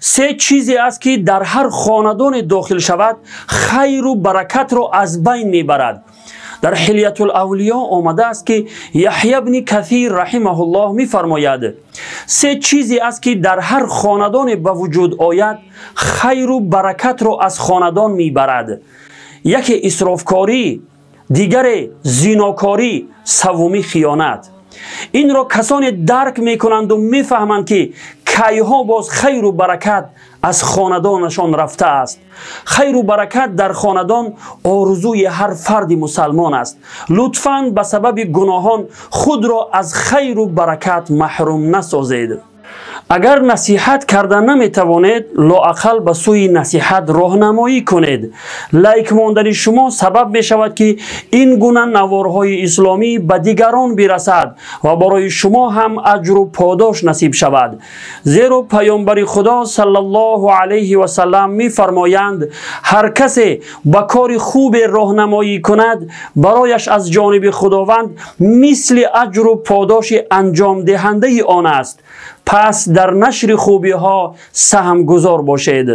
Се чизе аст, ки дар ҳар хонадоне дохил шавад, хайру баракатро аз байн мебарад. Дар Ҳилятул Авлиё омадааст, ки Яҳья бни Кафир раҳимаҳуллоҳ мефармояд: се чизе аст, ки дар ҳар хонадоне ба вуҷуд ояд, хайру баракатро аз хонадон мебарад. Яке исрофкорӣ, дигаре зинокорӣ, саввумӣ хиёнат. Инро касоне дарк мекунанду мефаҳманд, ки кайҳо боз хайру баракат аз хонадонашон рафтааст. Хайру баракат дар хонадон орзуи ҳар фарди мусалмон аст. Лутфан ба сабаби гуноҳон худро аз хайру баракат маҳрум насозед. Агар насиҳат карда наметавонед, лоақал ба сӯи насиҳат роҳнамоӣ кунед. Лайк мондани шумо сабаб мешавад, ки ин гуна наворҳои исломӣ ба дигарон бирасад ва барои шумо ҳам аҷру подош насиб шавад. Зеро Паёмбари Худо саллаллоҳу алайҳи васаллам мефармоянд: ҳар касе ба кори хубе роҳнамоӣ кунад, барояш аз ҷониби Худованд мисли аҷру подоши анҷомдиҳандаи он аст. Пас дар нашри хубиҳо саҳмгузор бошед.